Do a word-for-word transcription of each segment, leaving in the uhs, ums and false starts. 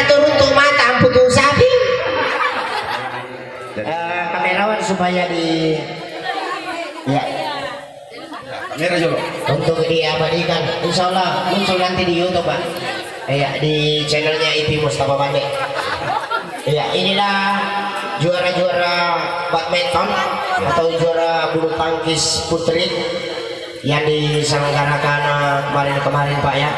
Turun tuh mata amputu sapi. Eh, kamerawan supaya di, ya. Kamera dulu. Untuk diabadikan, insya Allah muncul nanti di YouTube, Pak. Iya, di channelnya Ipi Mustafa Bande. Iya, inilah juara-juara badminton atau juara bulu tangkis putri yang diselenggarakan, eh, kemarin-kemarin, Pak, ya.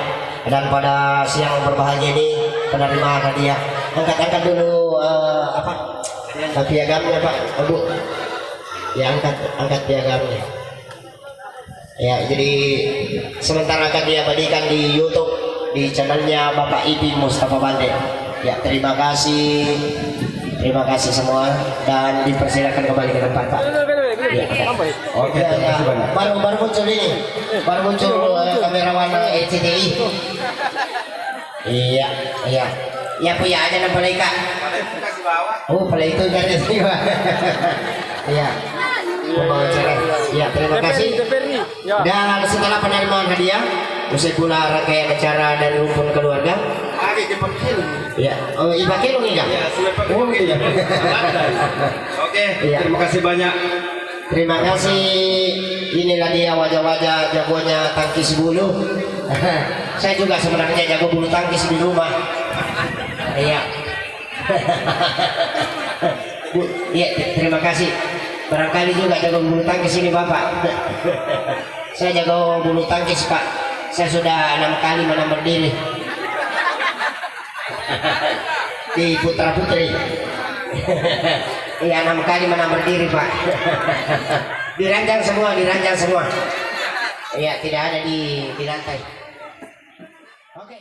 Dan pada siang berbahagia ini, penerimaan hadiah. Angkat-angkat dulu, eh, apa, eh, piagamnya, Pak, Bu. Ya, angkat, angkat piagamnya. Ya, jadi sementara akan diabadikan di YouTube, di channelnya Bapak Ipi Mustafa Bande. Ya, terima kasih. Terima kasih semua dan dipersilakan kembali ke tempat, Pak. Ya, Pak. Oke, ya, terima kasih banyak. Baru, baru muncul ini. Baru muncul, eh, kamerawan, eh, R C T I. Iya, iya. Ya, Pak, ya, aja nampak lagi, Kak. Oh, pada itu kan, ya, Pak. Iya. Pembawa acara. Iya, terima kasih. Dan setelah penerimaan hadiah, usai pula rangkaian acara dari rumpun keluarga. Iya. Oh, dipakai dong, iya. Oh, iya. Oke, iya, terima kasih banyak. Terima kasih. Inilah dia wajah-wajah jagonya tangkis bulu. Saya juga sebenarnya jago bulu tangkis di rumah. Iya. Bu, iya, te-, terima kasih. Barangkali juga jago bulu tangkis ini, Bapak. Saya jago bulu tangkis, Pak. Saya sudah enam kali menang berdiri. Di putra putri. Iya, enam kali menang berdiri, Pak. Diranjang semua, diranjang semua. Iya, tidak ada di, di lantai. Oke.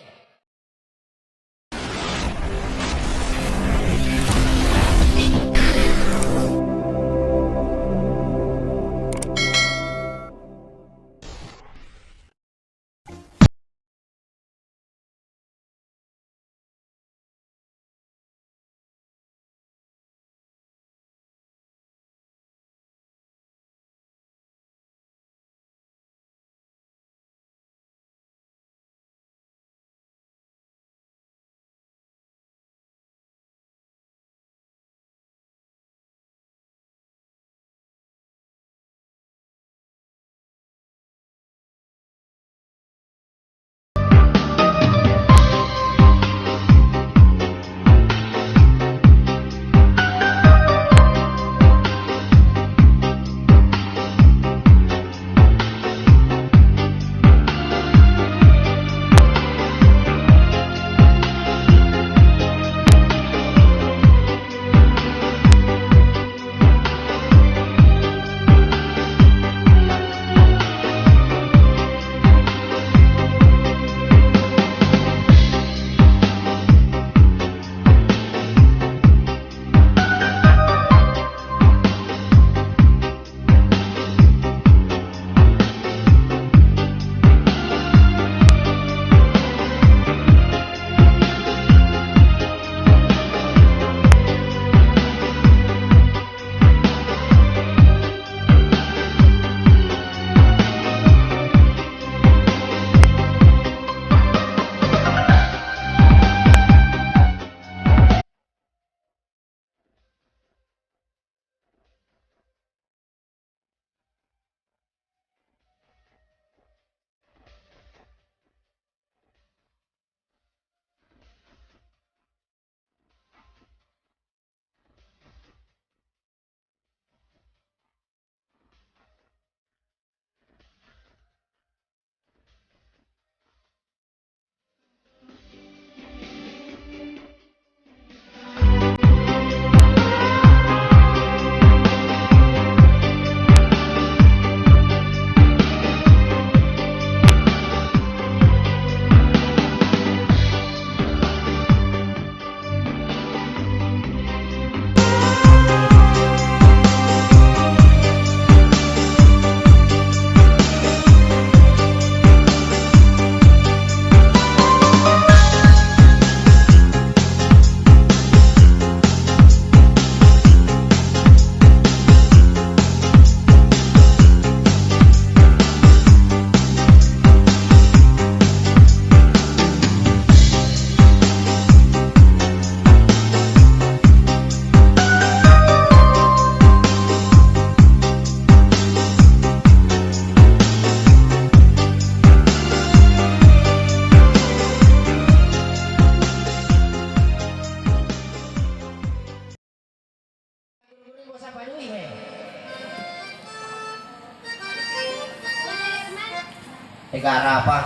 Cara apa?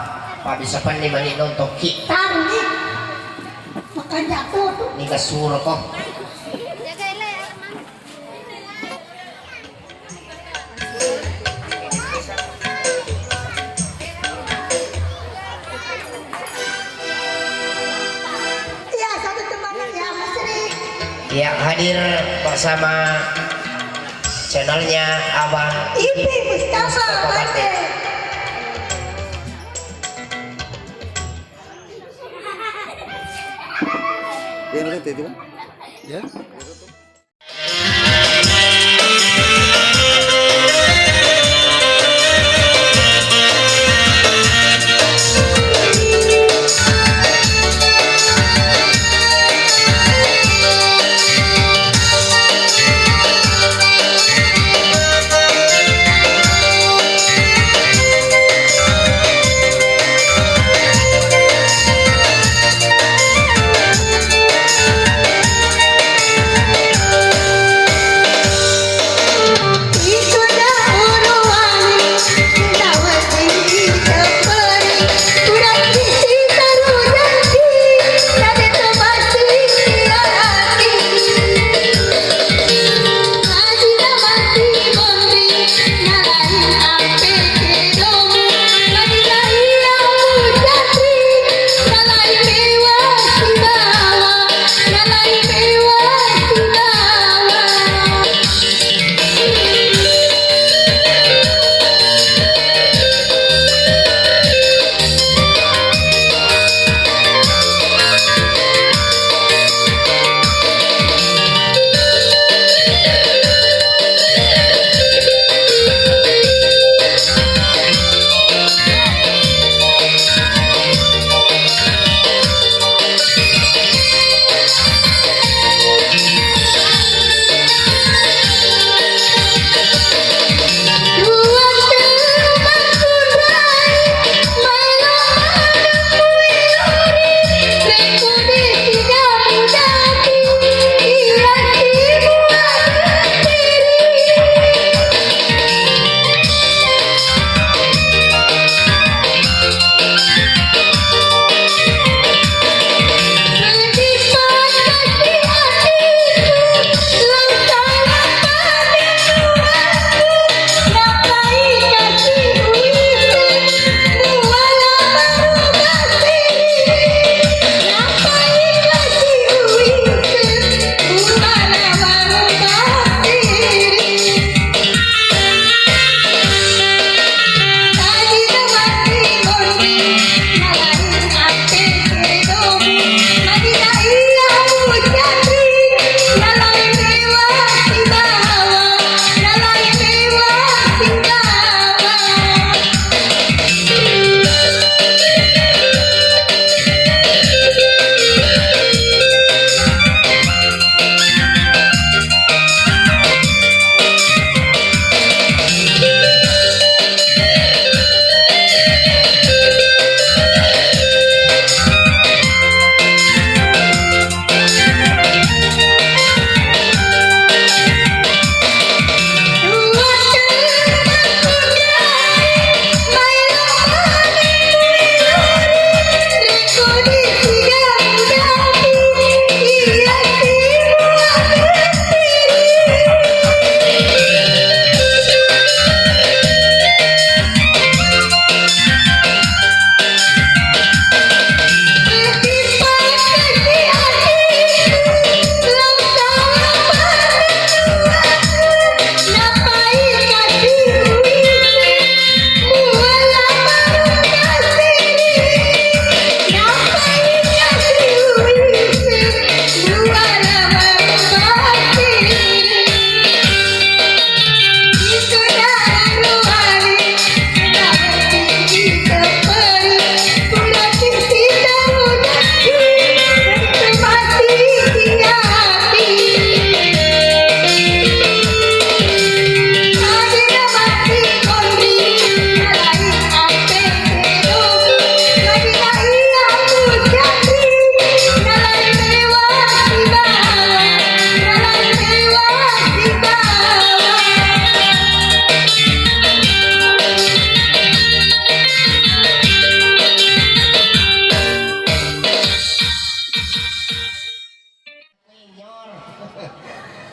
Pak bisa penni mani nonton ki. Taruh ni. Makan jatuh tu. Ni kasuro ko. Iya, satu teman ya, Mas Ri. Ya, hadir bersama channelnya Abang Ipi Mustafa Bande. Iya, nanti itu, Bang. Ya.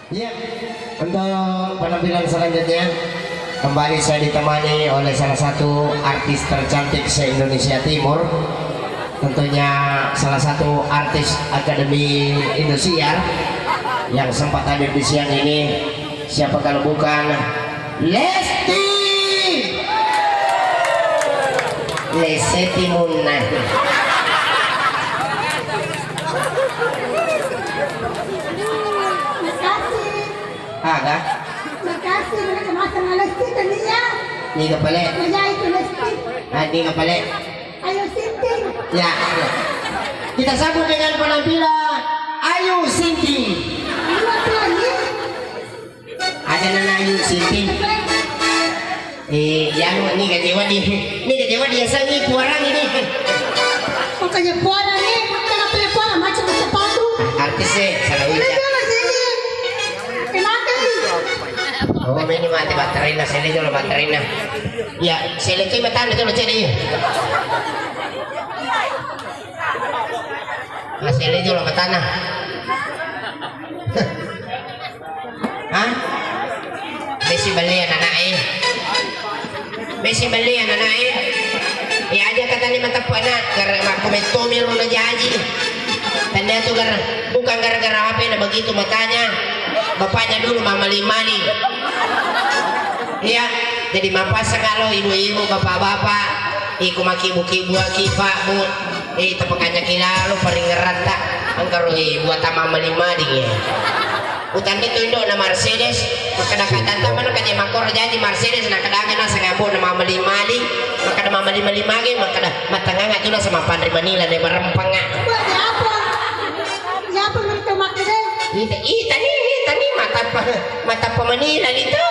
Iya, untuk penampilan selanjutnya kembali saya ditemani oleh salah satu artis tercantik se-Indonesia Timur. Tentunya salah satu artis Akademi Indosiar yang sempat hadir di siang ini. Siapa kalau bukan Lesti? Lesti Munah. Makasih. Aga? Makasih, mereka masang Lesti tadi ya. Niga pale? Iya, itu Lesti. Ah, niga pale? Ayu Sinting. Ya. Kita sambut dengan penampilan Ayu Sinting. Iya, tuh, iya. Ada nana Ayu Sinting. Eh, yang ini gak jawab di, ini gak jawab di asal ini puarang ini. Makanya puarang nih, makanya punya puarang macam sepatu. Artis eh, salah Ini ucap. Dia masih ini. Eh, mati nih. Oh, ini mati baterainya, sini dulu baterainya. Ya, sini tuh matanya dulu jadi. Masih ada jual ke tanah. Hah? Besi beli anak-anak eh. Besi beli anak-anak eh. Ya aja kata ni mata anak, gara aku meto miru na jaji. Tanda tu gara bukan gara-gara apa na begitu matanya. Bapaknya dulu mamali-mali. Iya, jadi mapasang kalau ibu-ibu, bapak-bapak, iko makibu-kibu aki, Pak, Bu. Eh, tapakanya kilalo paringeranta. Engka ro, eh, buat tama mali-mali, eh. Utanni tu indo na Mercedes, makkeda ka tanta mana ka je makkoro jaji Mercedes, na kedanga na sangabo na mamali-mali, makkeda mamali-mali mage, makkeda matanganga tu na sama panri Manila ne barempanga. Buat apa? Siapa mereka makkeda? Ita, ita ni, ita ni matappa, matappa Manila itu.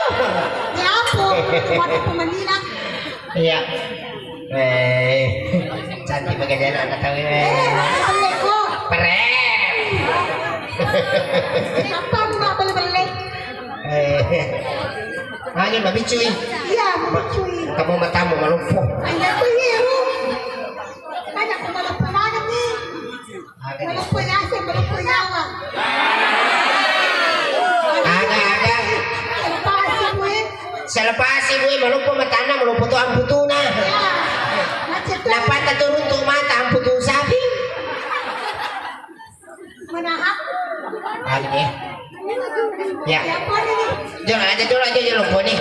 Ya apa? Matappa Manila. Iya. Eh, cantik bagajana anak tahu ya. Eh, belle ko. Keren. Apa lu nggak belle-belle? Eh. Ayo, Mbak Bicui. Iya, Mbak Bicui. Kamu matamu malumpuh. Ayo, aku iya, lu. Banyak malumpuh banget nih. Malumpuh yaseng, malumpuh nyawa. Aga, aga. Lepas, Bu, eh. Selepas ibu maloppo matanna, maloppo to amputuna. Napata turun tu mata amputu sapi. Menahan. Agi eh. Ya. Jolo aja, jolo aja, jolo poni.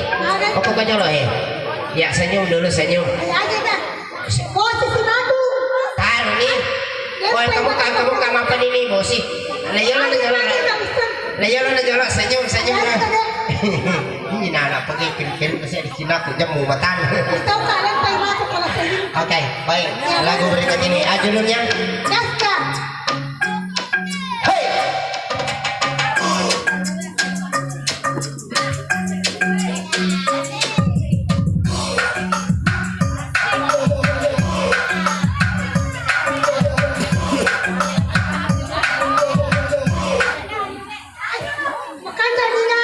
Oke, ke jolo eh. Ya, senyum dulu, senyum. Ayo aja dah. Bosi si madu. Taruh nih. Woi, kamu ka-, kamu ka mapan ini, bosi. Nah, jolo, nah, jolo. Nah, jolo, nah, jolo. Senyum, senyum. Ih, nah, nah, pergi kiri-kiri ke sini, aku jemu matan. Tahu tak, lempai mata kalau senyum. Oke, baik. Lagu berikut ini, ah, judulnya? Gaska. Hei! Makanja Nina,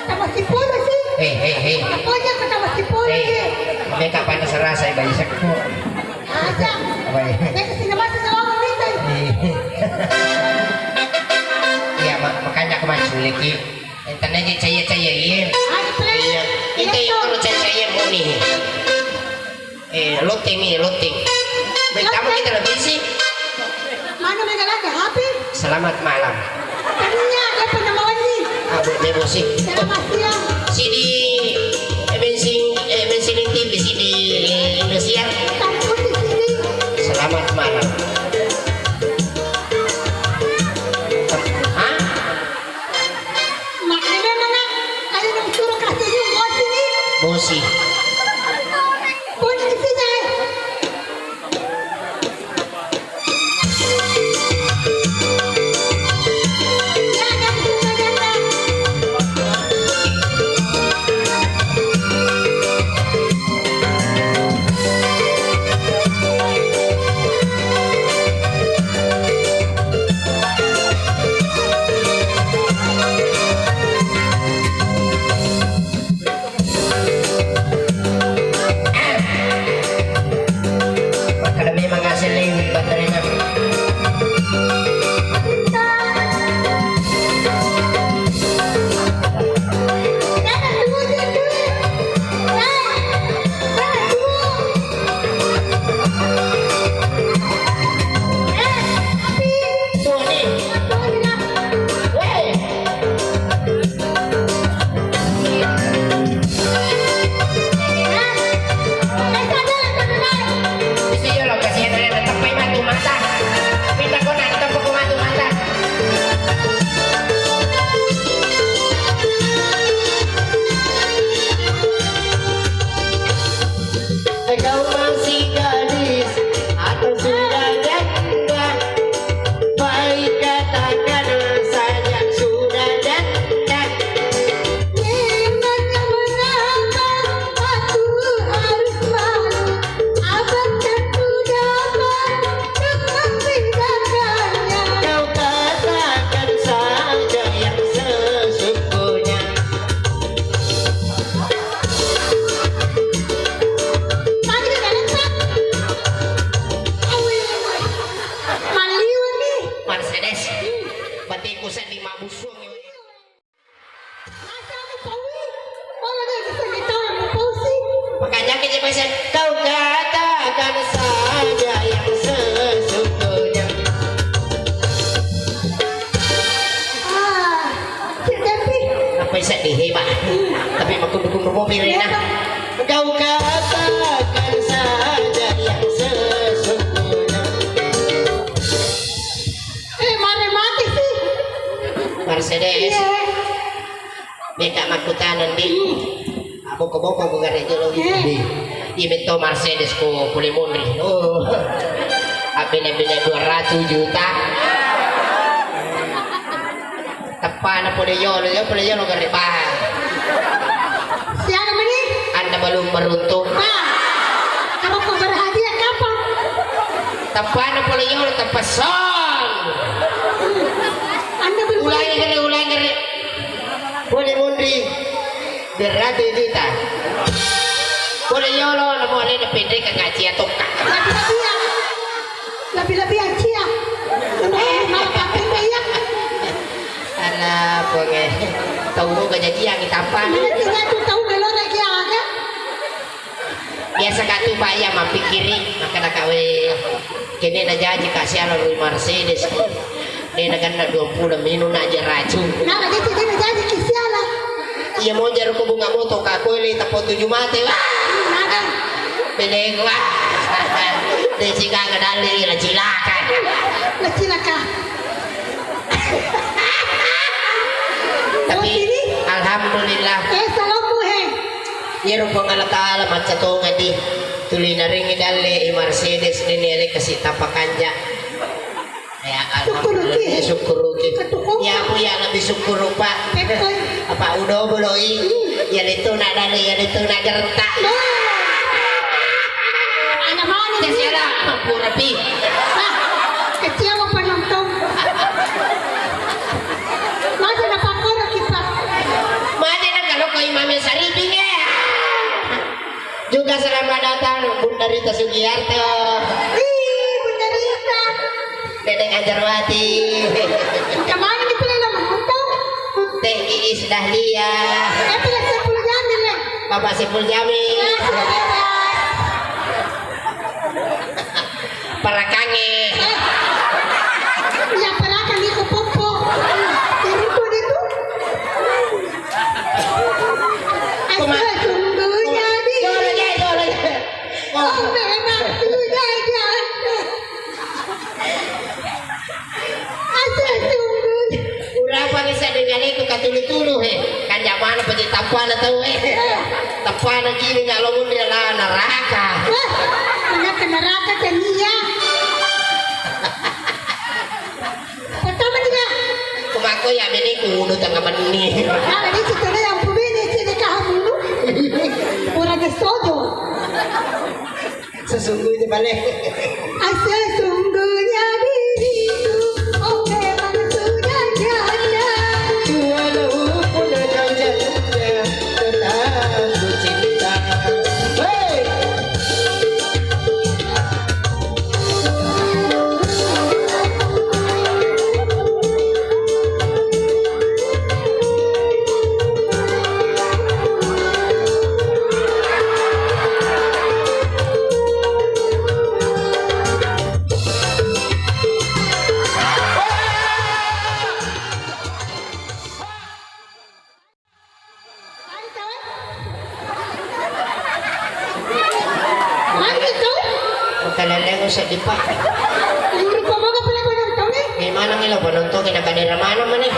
tambah sipolo sih. Hei, hei, hei. Makanja tambah sipolo sih. Meka panas rasa ya, bayi sekko. Aja. Baik. Meka sini masih selama minta. Iya, ma-, makanya aku maju lagi. Tanya aja caya-caya, iya. Ayo, play. Iya. Kita itu kalau caya-caya mau nih. Eh, loting nih, loting. Pertama kita lebih sih. Mana mereka lagi? Happy? Selamat malam. Tadinya dia pernah mau ini. Ah, bu-, dia bosi. Selamat siang. Sini, eh, bensin, eh, bensin T V sini, eh, Indosiar. Takut di sini. Selamat malam. Hah? Makanya mana? Ayo dong suruh kasih yuk, bosi nih. Bosi. Bosi di sini, eh. Teku seddi mabbusuang. Masa mau paui? Mau lagi bisa ditolong, mau pausi? Makanya kita bisa, kau katakan saja yang sesungguhnya. Ah, Cik Devi. Apa bisa dihebat? Tapi mau dukung mobil ini. Kau katakan saja yang sesungguhnya. Eh, mane mati sih? Mercedes. Iya. Meka makkutana, Ndi. Hmm. Ah, boko-boko ku gare jolo. Iya. Iya, metto Mercedes ko pole monri. Oh. Abbene-bene dua ratus juta. Teppana pole yolo, ya pole yolo gare bahan. Siapa mani? Anda belum beruntung. Nah, kalau kau berhadiah kapan? Teppana pole yolo, teppa song. Anda berpikir. Ulangi gare, ulangi gare. Pole monri. Dua ratus juta. Pole yolo, namo alena pendek ngaci atokka. Lebih-lebih ya. Lebih-lebih ya, Cia. Lebih malah pakai ya. Alah, ponge. Tau lo kejadian kita apa? Nah, tinggal tuh tahu melo lagi ada. Biasa ka tu, Pak, iya mappikkiri, makkeda ka, "We, kene najaji ka siala ri Mercedes. De naganna dua puluh minung aja racung." Nah, jadi, jadi najaji ki siala. Iya, mo jaro ko bunga moto ka, koe le tappo tuju mate, wah. Ada. Peleng, wah. De sigaga dalle, la cilaka. La cilaka. Tapi, oh, sini? Alhamdulillah. Eh, salommu, he. Iyaro Puang Allah Taala macca tongeng di tuli narengngi dalle i Mercedes nini ale kasi tappa kanja. Ya, alhamdulillah, sukkuruki. Sukkuruki. Ketuku. Ya, aku ya lebih syukur, Pak. Betul. Apa udah beloi? Hmm. Ya, itu nak dalle, ya, itu nak gertak. Nah. Anak mana ini? Siapa? Ampun, Pi. Ah, kecewa penonton. Masa na pakkoro kita. Mane na kalau ko Imam Sariping, eh. Juga selamat datang Bunda Rita Sugiarto. Ih, Bunda Rita. Dedeng Ajarwati. Kemana kita dalam menonton? Teh Iis Dahlia. Eh, tidak sepuluh jam ini. Bapak Saiful Jamil. Nah, sudah bebas. Parakangnge. Eh, iya, parakang iko poppo. Iriku ditu. Kuma- Sesungguhnya di- Jolo, jai, jolo, jai. Oh, memang sudah janda. Asa sungguh. Urapang isa dengan itu katulu-tulu, he. Kan jamana pake tappana tau, he. Tappana kini nggak lo munri ala neraka. Wah, anak neraka tania. Pertama dia. Kumako ya bene kudu tengah meni. Nah, ini ceritanya yang pubene, cerita kamu. Orang kesojo. Sesungguhnya balik. Sesungguhnya diriku, oh, memang sudah janda. Walaupun ada janda, tetap ku cinta. Hei! Mari tau. Mari tau. Engka leleng seddi, Pak. Murupa moga pale penonton e. Memang ilo penonton e, nakadera maneng mani.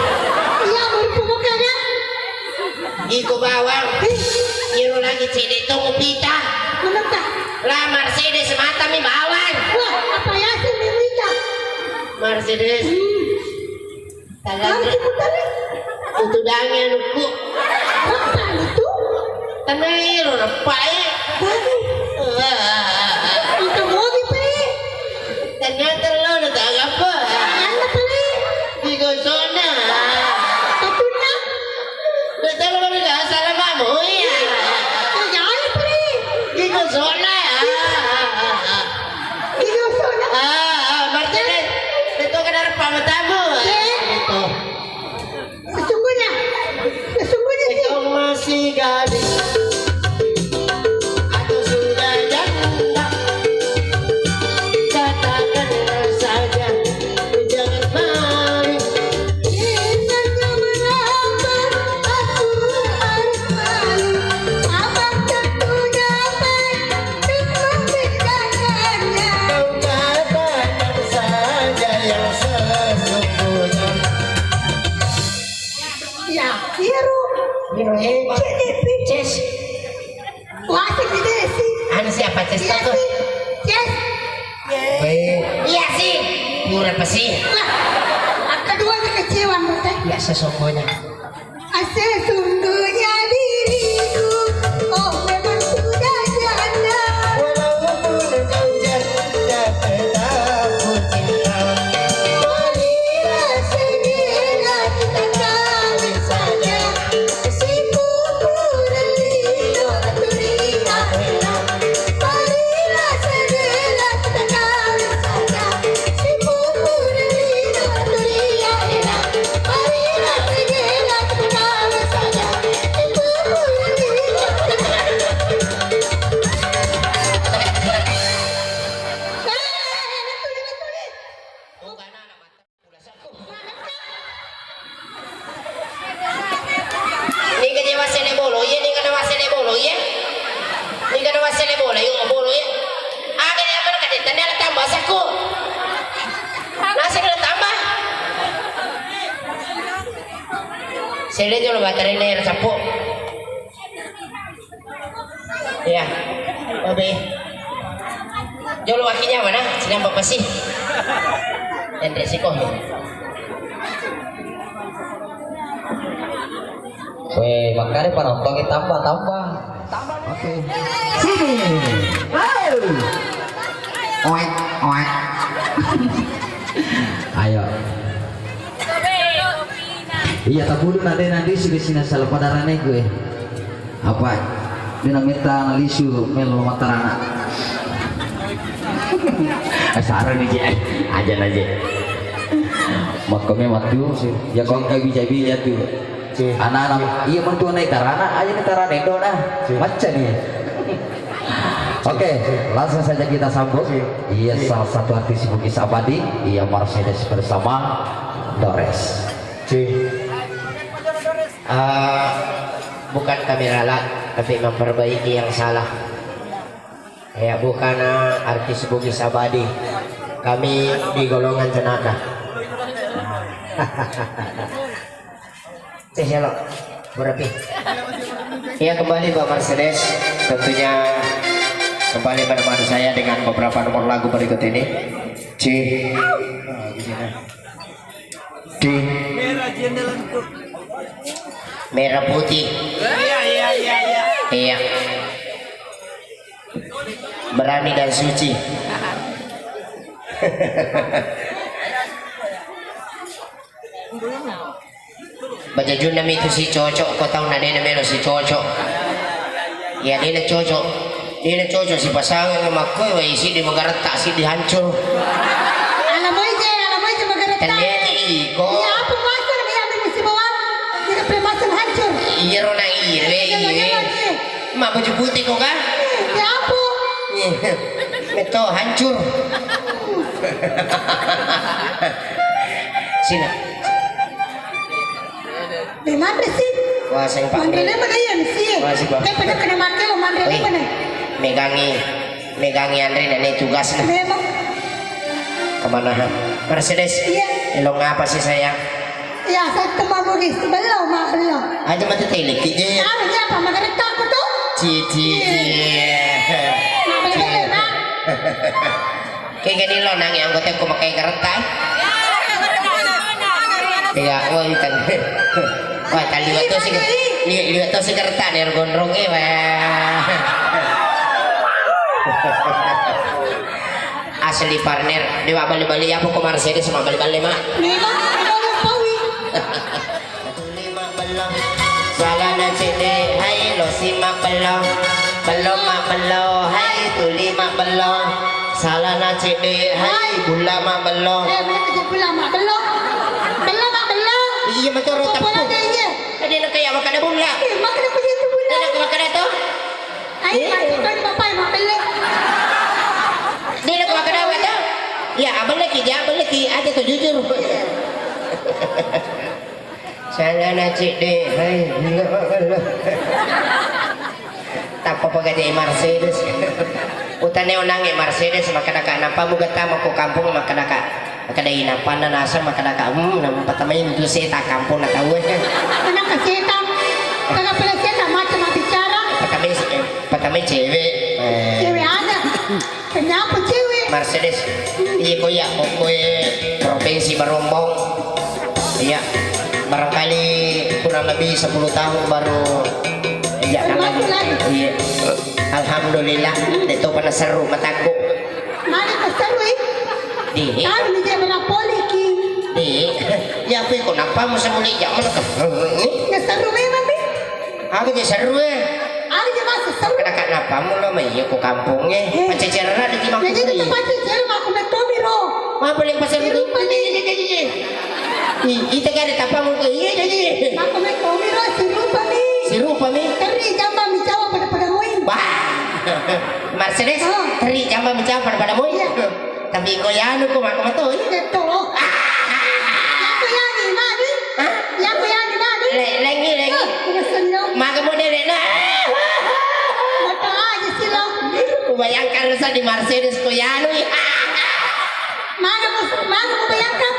Iya, murupa moga ya. Iko bawang. Eh. Iro lagi cedde to mupita. Menurut tak? Lah, Mercedes mata mi bawang. Wah, apa ya sih mupita? Mercedes. Hmm. Talang. Harus diputar, ya? Utudangi anukku. Apa itu? Tanai ro repai. Baru. Wah. Itu mau dipe. Ternyata lo udah tahu apa? Mana pe? Digosona. Betul nak? Udah tahu lo udah salah mamu ya. Jangan pe. Digosona. Digosona. Ah, ah, Martele. Itu kenapa matamu? Eh? Itu. Iyaro. Iyaro hebat. Cek, cek, cek. Ces. Wah, cek, cek, cek. Anu siapa, Ces? Iya, tuh. Sih. Ces. Weh. Iya, sih. Pura apa sih? Lah, kedua kekecewaan, teh. Biasa sombongnya. Sesungguhnya diriku, oh, memang sudah janda. Walaupun kau janda, tetap ku cinta. Marilah segera kita kawin saja. Si pupurang lino tuli akhirat. Marilah segera kita kawin saja. Si pupurang lino tuli akhirat. Marilah segera kita kawin saja. Si pupurang lino tuli akhirat. Niga je wassele bolo, iya, niga na wassele bolo, iya. Niga na wassele bolo, iya, bolo, iya. Aga ya mana kade tanda tambah sakku. Nasi kena tambah. Sele jolo batare ne sappo. Iya. Obe. Jolo wakinya mana? Sedang apa sih? Tende siko. Weh, makanya penonton tambah tambah. Oke. Sini. Wow. Oek, oek. Ayo. Iya, tabulu na de na disi de sina sala pada rane gue. Apa? Dena metta lisu melo matarana. Asara ni je, aja na je. Makko me matu, ya kau kai bija bija tu. Anak-anak, iya mentua naik tarana, aja ni tarana Indo nah. Macam ni. Oke, langsung saja kita sambut. Iya, salah satu artis Bugis abadi, iya Mercedes bersama Dores. Ci. Ah, bukan kami rela, tapi memperbaiki yang salah. Ya, bukan, ah, artis Bugis abadi. Kami di golongan jenaka. Cih, ya, lo. Berapi. Ya, kembali Mbak Mercedes. Tentunya kembali menemani saya dengan beberapa nomor lagu berikut ini. Cih. Ah, di sini. Ding. Merah putih. Iya, iya, iya, iya. Iya. Berani dan suci. Bajajunna mi tu si cocok, ko tau na dena melo si cocok. Iya, dena cocok. Dena cocok si pasangan makkoi, wai, siddi magaretta, siddi hancur. Ala moi je, ala moi je magaretta. Telleti iko. Iya, apa pasang dia ambil musibah? Jadi pemasan hancur. Iya, ro na ile, iya, iya, iya. Mak baju putih kok, kan? Iya, apa? Iya. Meto hancur. Sini. Be manre si. Wah, seng pak. Manre le mana iya si. Wah, si pak. Tapi pernah kena mati lo manre le mana. Megangi, megangi Andre dan ini tugas nah. Memang. Kemana ha? Mercedes. Iya. Lo ngapa sih sayang? Ya, saya tempat Bugis. Belum, mak, belum. Aja mati telik je. Harusnya apa? Makan aku tuh. Ci, ci, ci. Mak, belum, belum, mak. Kayak gini lo nang yang gue teko makai kereta. Iya, oh, itu. Wah, tadi waktu si, li-, liwat tuh si kereta nih gondrong eh, wah. Asli partner, dia balik-balik apa ke Mercedes sama balik-balik mak. Memang, kalau pawi. Tuli mabbello, salana cedde, hai, losi mabbello. Bello mabbello, hai, tuli mabbello. Salana cedde, hai, bulla mabbello. Eh, mana kerja bulla mabbello? Bello mabbello. Iya, macam orang tepuk. Bulla deh, iya. Tadi nak kayak makan bulla. Eh, makan apa itu bulla? Tadi nak makan itu? Ayo, eh, makan itu, bapak yang mabbello. Dia nak makan apa tu? Ya, abang lagi, dia abang lagi. Aja tu jujur. Salana cedde, hai, gila, gila. Tappa pagaja Mercedes. Utane onange Mercedes, makkedaka, "Nappa muga tama ko kampung?" Makkedaka, Makkedai nappanna naseng, makkedaka, "Hmm, nampatamai tu seta kampong na tau." Kenapa seta? Kenapa seta macam bicara? Patamai, eh, patamai cewek. Eh. Cewek ada. Kenapa cewek? Mercedes. Iya, ko iya, ko koe provinsi Barombong. Iya. Barangkali kurang lebih sepuluh tahun baru. Iya, lagi. Iya. Alhamdulillah, de' topa naserru matakku. Magi ko serru, eh? Di. Tahu ni dia berapa poliki. Di. Ya, apa ko nappamu semuli, ya, mana ke? Ini? Ya, serru memang, di. Aku je serru, eh. Aku je masuk serru. Kena kak nappamu lo, mai, iya, ko kampung, eh. Eh. Pacacerana di timang. Ya, jadi tempat cerita aku nak komi, ro. Apa yang pasal itu? Sirupa ni. Iya, iya, iya, iya. Ih, ita kan ada tappamu ke? Iya, iya, iya. Aku nak komi, ro, sirupa ni. Sirupa ni. Teri jamba micawa pada-pada moin. Wah. Mercedes, ah. Teri jamba micawa pada-pada moin. Iya. Tapi ko yanu ko mako mato. Iya, to. Aku yani mani. Hah? Iya, aku yani mani. Le-, lengi, lengi. Ah, udah senyum. Maka model na. Mata aja sih lo. Kubayangkan rasa di Mercedes ko yanu. Mana mu, mana mu bayangkan?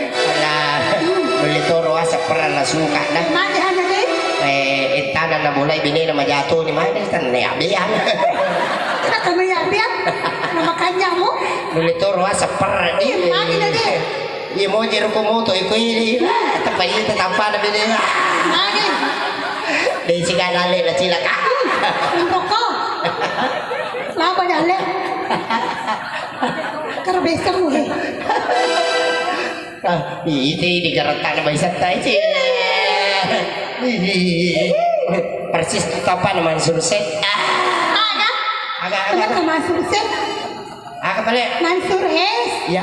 Alah, beli toro asap pernah suka dah. Mana hanya deh? Eh, intanan na mulai bini na majato ni mana kan ne abian. Kenapa me abian? Nama kanyamu? Beli toro asap pernah. Iya, mana deh? Iya, mau jeru ko moto iko ini. Ah, tempat itu tanpa ada bini. Mana? Dei siga nale na cilaka. Rokok. Laba dalle. Karo beseng, eh. Ah, ite di garettana baisetta, eh, ci. Persis tu apa nama Mansur Set. Ah. Aga? Aga, aga, aga. Kenapa Mansur Set? Aga pale. Mansur S. Ya.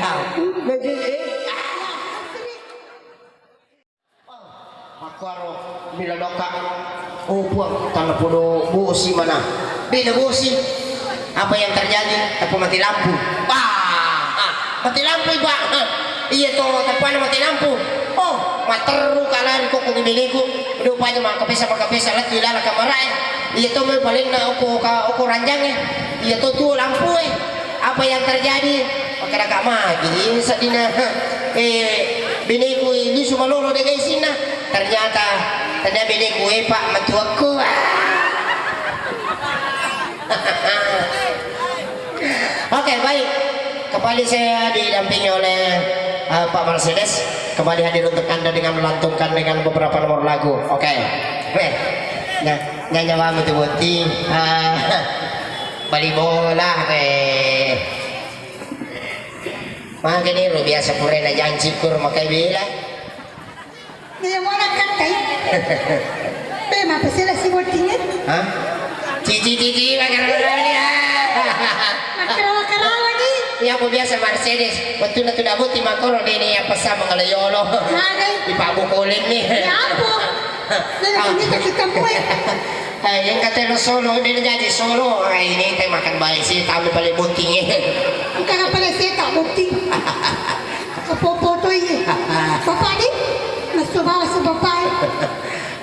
Makkuaro, bila doka. Oh, Puang, tanna podo bosi mana. Beda bosi. Apa yang terjadi? Tappa mati lampu. Wah, ah, mati lampu, Pak. Ah, iya to, tappana mati lampu. Oh, matteru kalari kokko beleku. Udah upanya makapesa, makapesa, lagi lala kamarae. Iya to, me palenna oko ka, oko ranjange. Iya to, tuo lampu, eh. Apa yang terjadi? Makkedaka magi seddinna, eh, beneku lisu malolo de' gaga isinna. Ternyata tania beneku, eh, Pak, matuakku. Oke, baik. Kembali saya didampingi oleh, eh, Pak Mercedes. Kembali hadir untuk Anda dengan melantunkan dengan beberapa nomor lagu. Oke. Weh. Nah, nyanyi apa tu boti? Ah. Bali bola, eh. Makanya ro biasa pura na janci kur makai bela. Iya, mau nak katai. Pe, mapa sila si bottingnya? Hah? Cici, cici, makarawa ni. Makarawa-karawa ni. Iya, aku biasa Mercedes. Waktu na tu dabuti makoro de' ni apa sama kalau yolo. Mana? Di Pak Bukolen ni. Ya ampun. Jadi, ah, kita, kita pun. Eh, yang kata lo solo, dia jadi solo. Ah, ini teh makan baik sih, tapi paling botting ya. Engka pale seta botting. Kepopo to iye. Bapak di? Masuk bawah si bapak.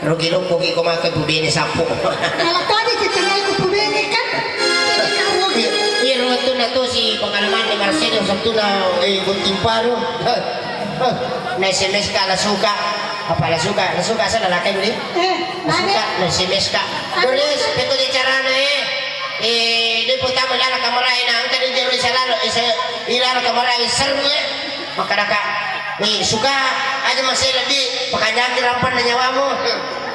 Rugi luppo ki ko makan pubene sapu. Kalau tadi kita naik ke pubene kan? Ini kan rugi. Iya, iya, waktu na to si pengalaman di Marsino, waktu na, eh, botting baru. Na S M S ka la suka. Apa la suka? La suka sana la kai beli? Eh, la suka, la S M S ka. Tulis, betul carana, eh. Eh, dia pertama dalam kamar lain, angkat dia terus selalu, eh, saya, di dalam kamar lain seru, eh. Makkedaka, eh, suka aja masih lebih, pekanjaki rampan dan nyawamu.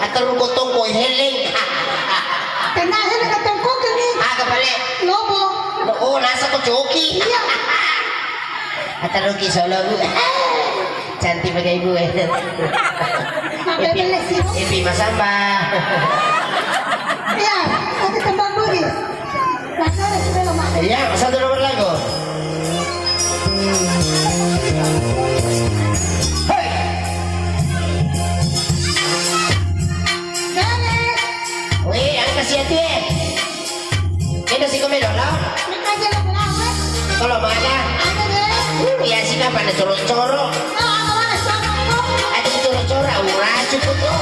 Atau ruko tongko, eh, heleng. Tenang, heleng ke tongko ke ni? Aga pale? Lobo. Oh, nasa ko coki. Iya. Atau ruki solo, Bu. Cantik pakai ibu, eh. Makai beli sih. Epi Masamba. Iya, aku tembang dulu. Iya, satu nomor lagu. Hei. Wih, yang kasih hati, eh. Kita sih kami dulu. Kalau mana? Uh, ya sih kapan coro-coro. Ada coro-coro, ura cukup tuh.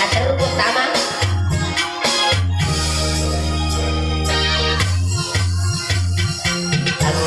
Aterru pertama. Aku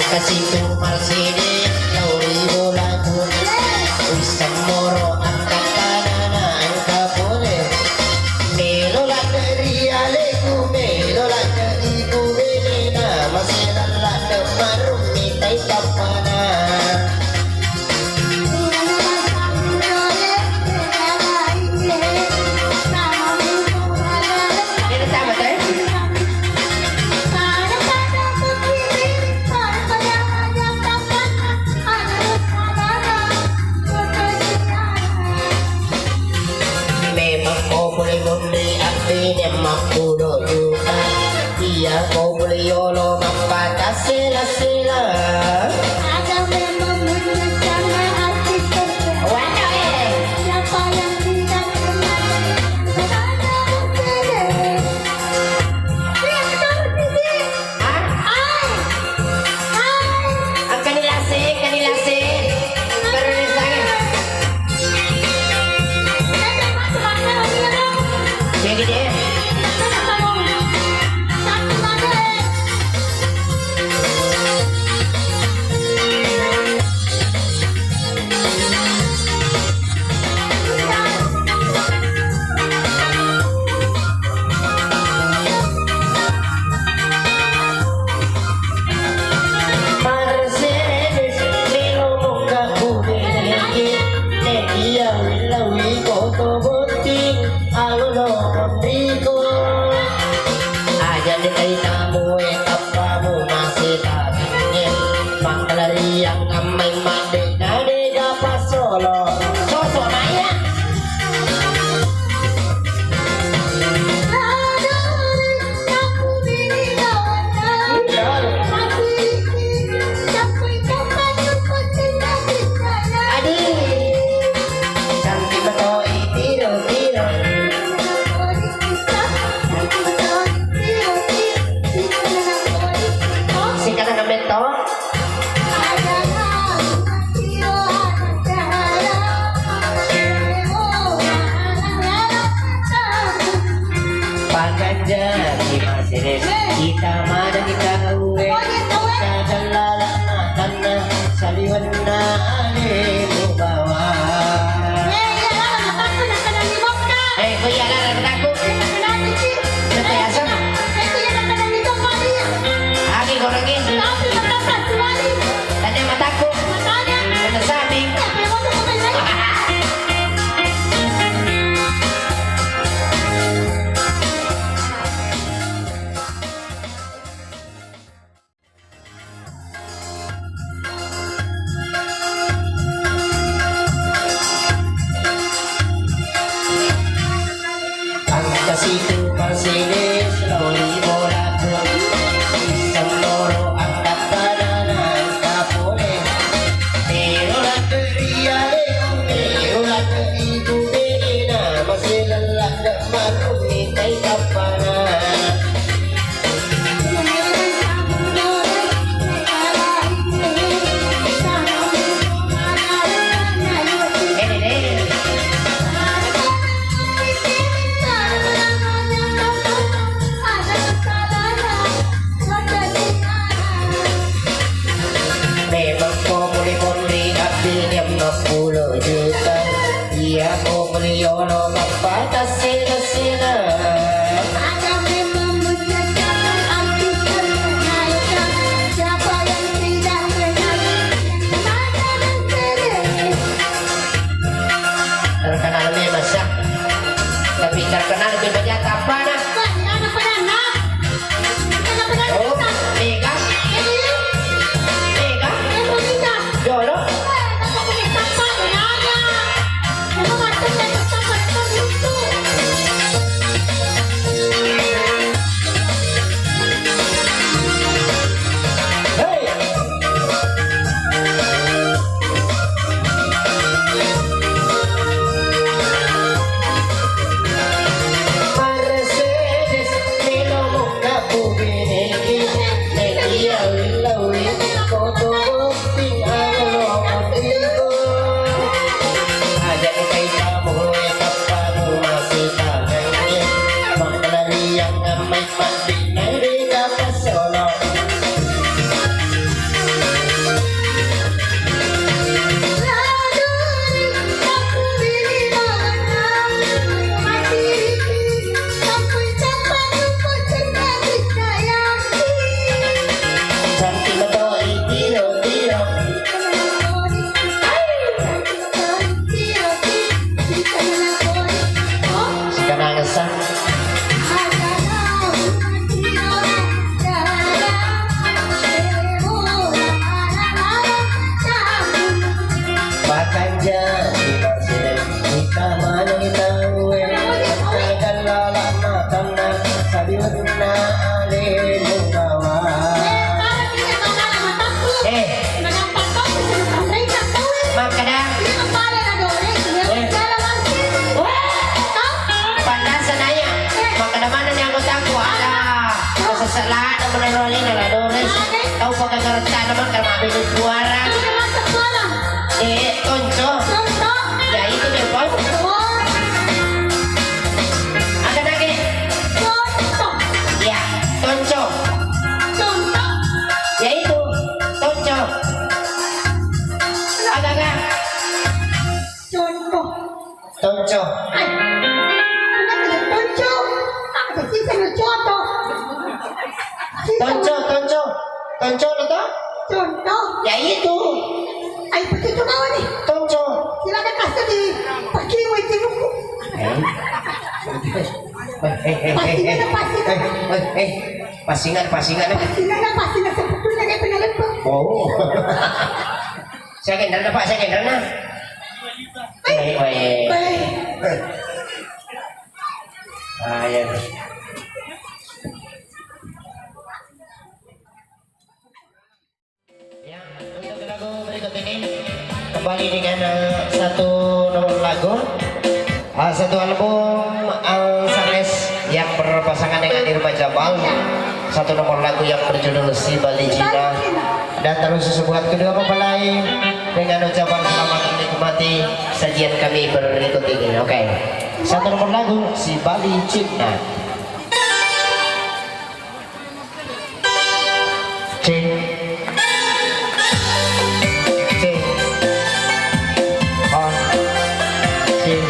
Memang ko muli monri abbi lima puluh juta. Iya ko muli yono mappatasena-sena. Ada memang benar kata artis terkenal. Siapa yang tidak kenal? Ada menteri. Terkenal memang sah. Tapi terkenal lebih banyak apa nah? Oh, mega. Mega. Jolo. Mercedes, melo mokka pubeneki, nekia willawi, koto botting, alo motiko. Aja ni kai kamu, e, kapamu masih tangannya. Maklariang amai mati, nari dapat solo. Sekarang sang Pakanja, kita mana kita ue, kita lala matanna, sabiunna ale mugawa. Eh, makkada. Eh. Pandasa naya, makkada manenni anggotaku, ada kesesela, ada menero ni, ada dore. Tau pakai kereta, ada makan, makan suara. Eh, tonco. Ya, itu dia, Pau. Ada lagi. Ya, tonco. Ya, itu. Tonco. Ada, ada. Tonco. Ai. Tonco. Ada sisa no coto. Sisa no Tonco, tonco. Tonco lo to? Contoh. Ya itu. Ayo, begitu mau nih. Tonco. Silakan kasih di pergi mau itu buku. Eh. Eh, eh, eh, eh, Pasti eh. Ada, pasti. Eh, eh, eh. Pasingan, pasingan, eh. Pasti ada, pasti ada sebetulnya dia pernah lupa. Oh. Saya kendala, Pak, saya kendala. Eh, eh. Eh. Ah, ya. Ya, untuk lagu berikut ini kembali dengan, eh, satu nomor lagu, eh, satu album, eh, Sanés yang berpasangan dengan Irma Jabal. Satu nomor lagu yang berjudul Si Bali Cina. Dan terus buat kedua mempelai dengan ucapan selamat menikmati sajian kami berikut ini. Oke. Satu nomor lagu Si Bali Cina. Cek. Cek. On. Cek.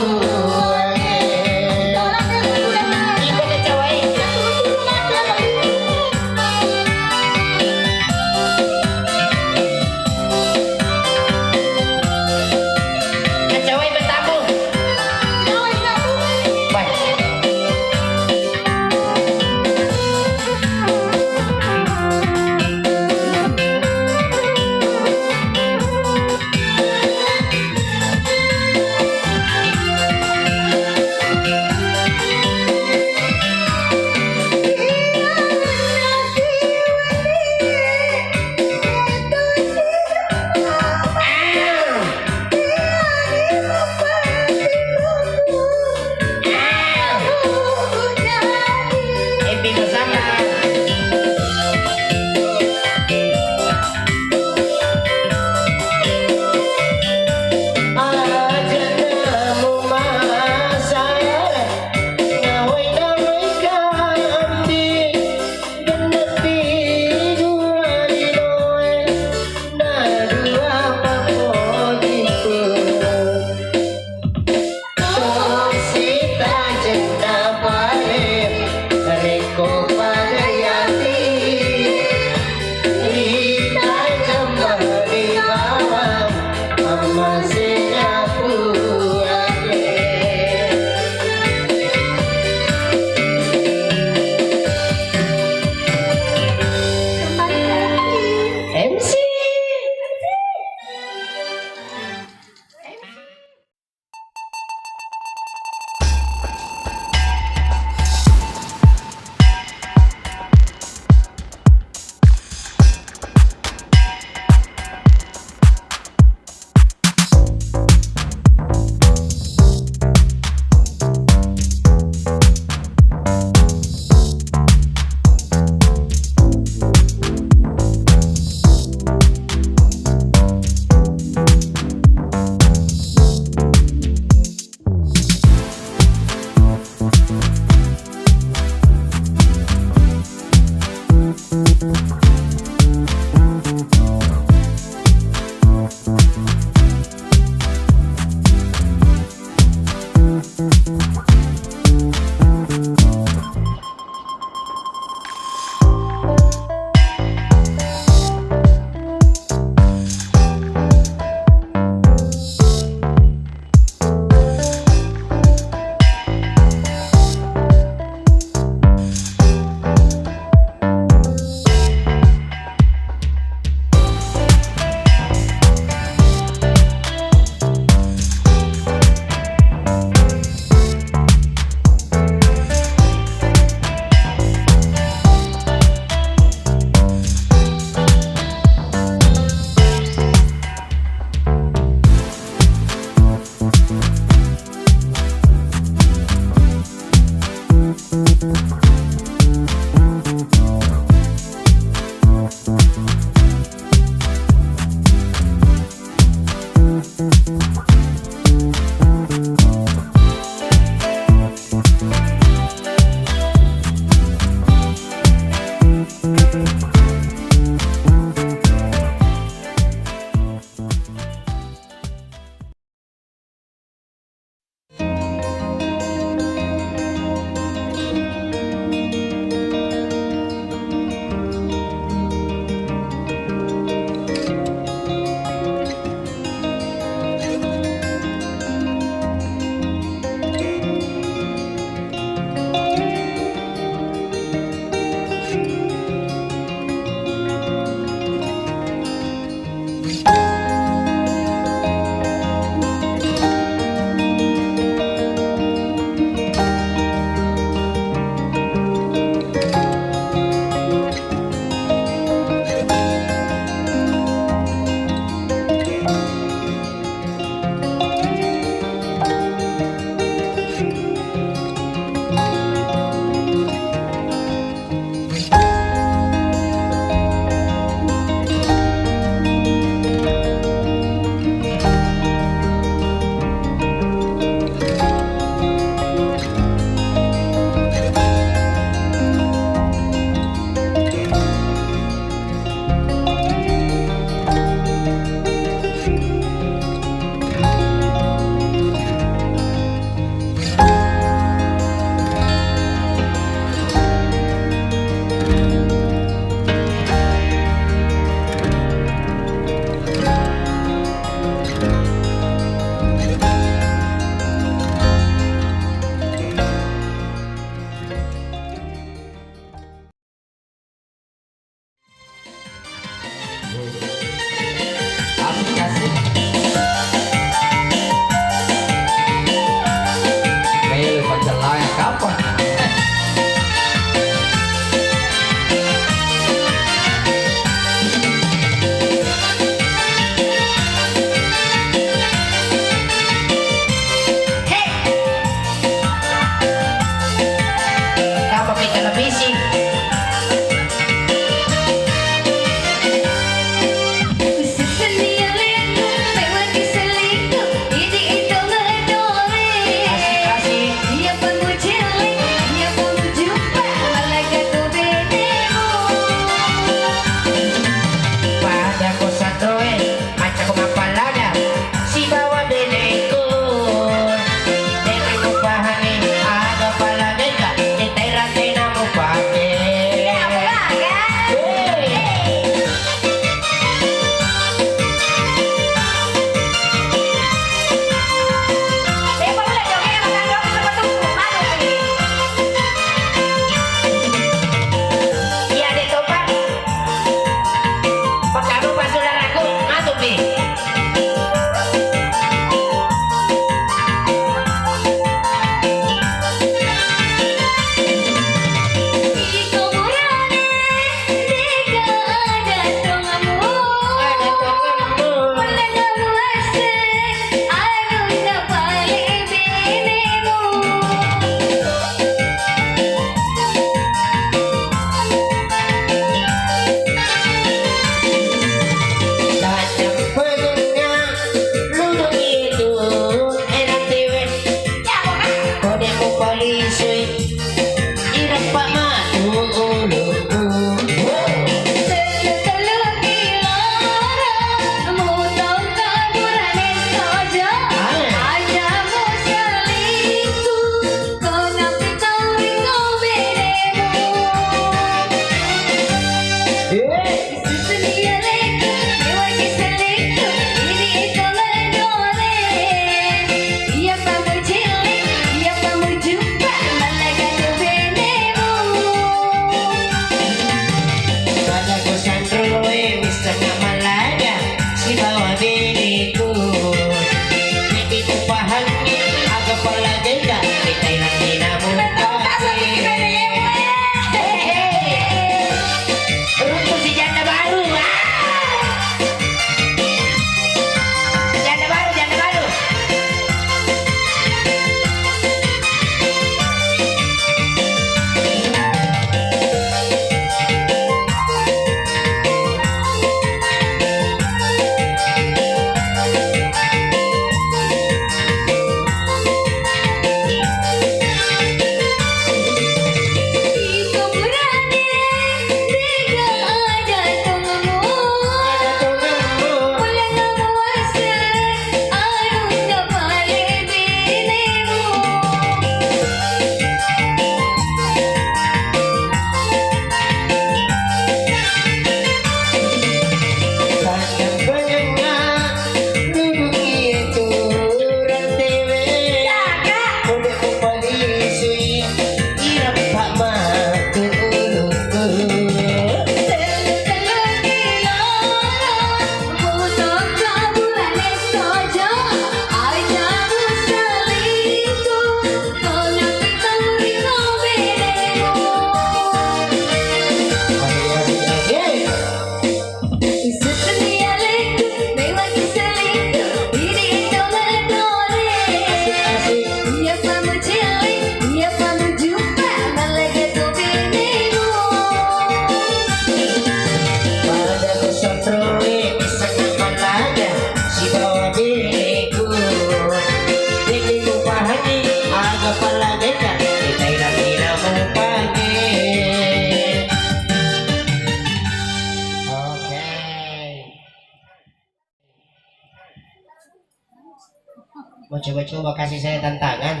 Mau coba-coba kasih saya tantangan.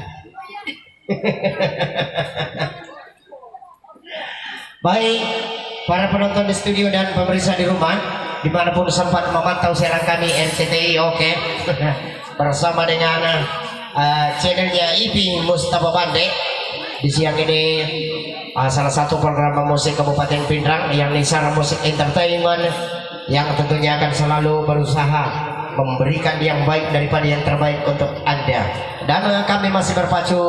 Baik, para penonton di studio dan pemirsa di rumah, dimanapun sempat memantau siaran kami R C T I, oke, bersama dengan, eh, channelnya I P Mustafa Bande. Di siang ini, eh, salah satu program musik Kabupaten Pinrang yang Nisar Musik Entertainment yang tentunya akan selalu berusaha memberikan yang baik daripada yang terbaik untuk Anda. Dan, eh, kami masih berpacu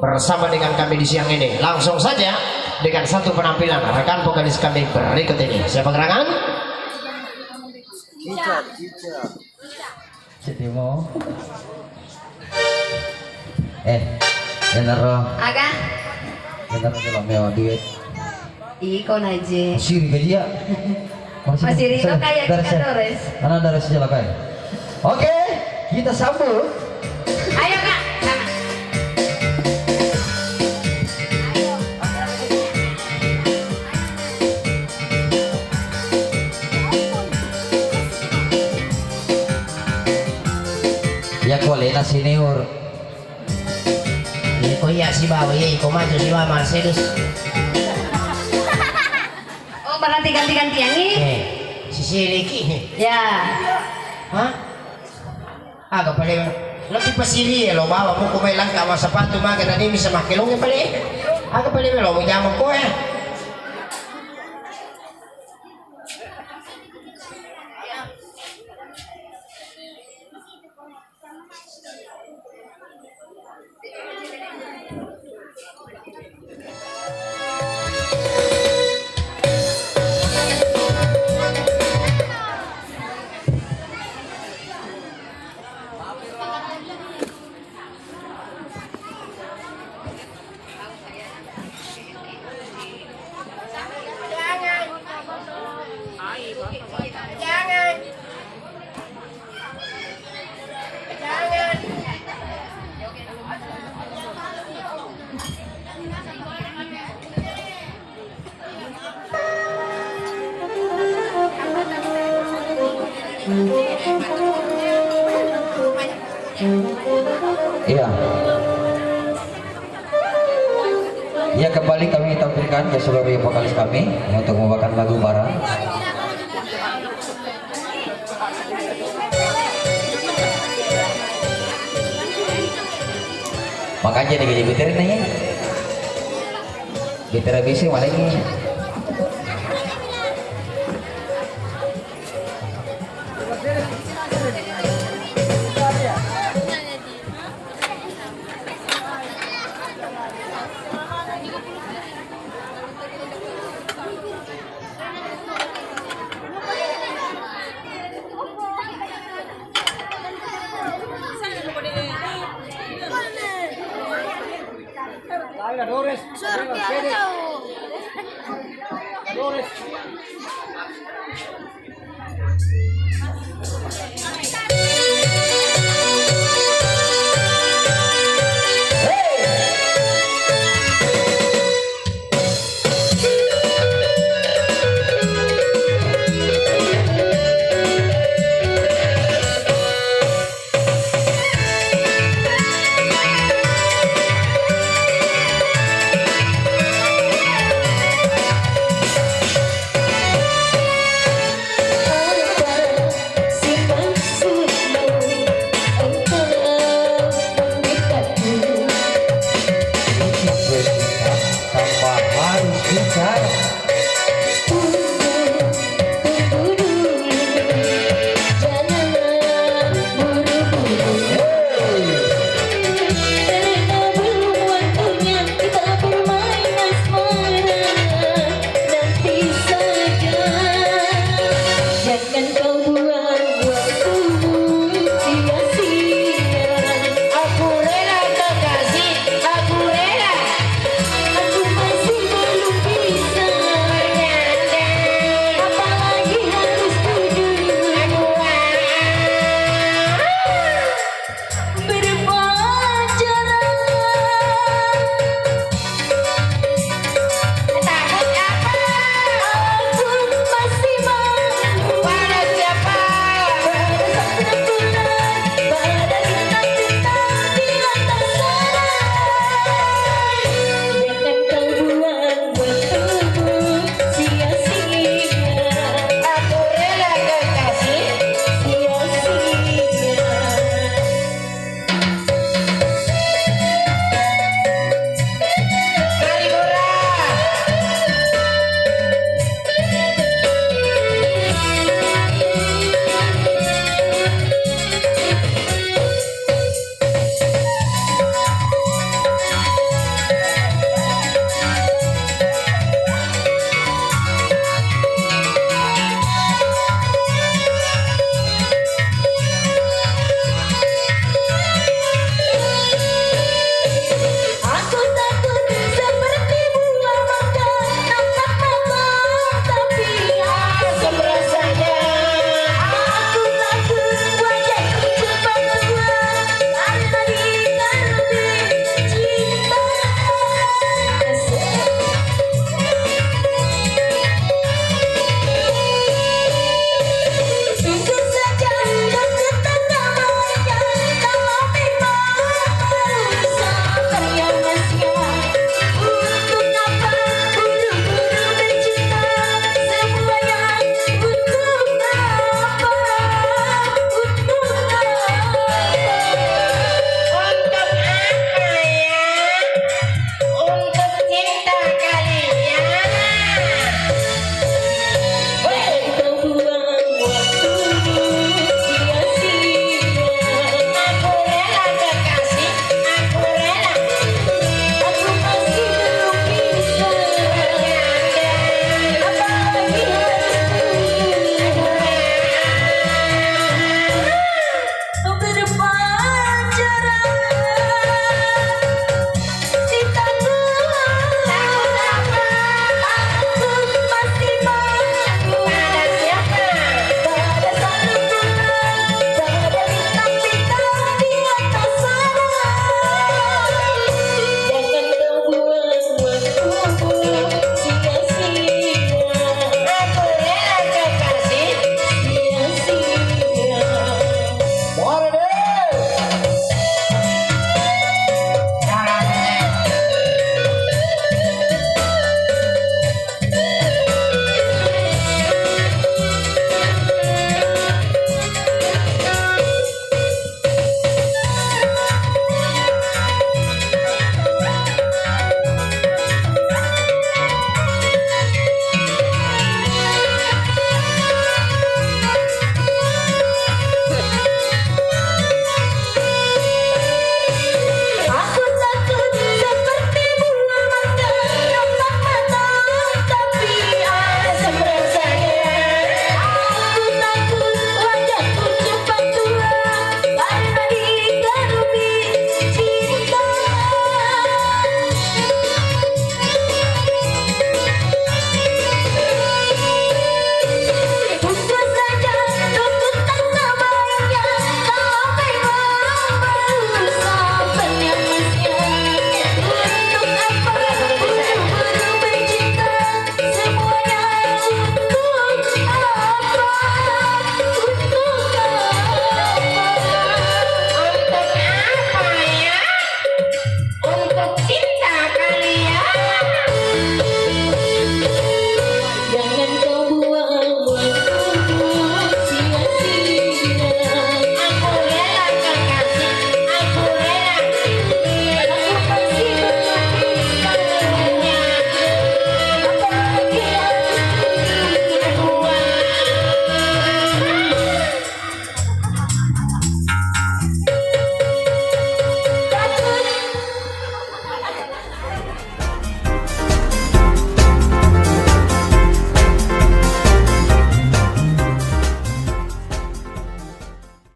bersama dengan kami di siang ini. Langsung saja dengan satu penampilan rekan vokalis kami berikut ini. Siapa gerangan? Ica, Ica. Cedimo. Eh, enaro. Aga? Enaro kalau mau duet. Iko naje. Masiri gaji ya? Masiri, masiri saya, lo kayak dari kita saya. Dores. Anak dari saya lah, kayak. Oke, kita sambut. Ayo, Kak. Sama. Ya, ko lena senior. Iya, ko iya sibawa, iya, iko maju sibawa Mercedes. Oh, berarti ganti-gantian nih? Eh, sisi liki. Ya. Hah? Aga pale lebih pasiri ya lo bawa buku mai langka ma sepatu maga na demi sama kelonge pale. Aga pale lo mau jamu ko eh. Iya. Ya, kembali kami tampilkan ke seluruh vokalis kami untuk membawakan lagu bareng. Makanya nih gaji betir nih. Betir habis sih malah ini. Dores.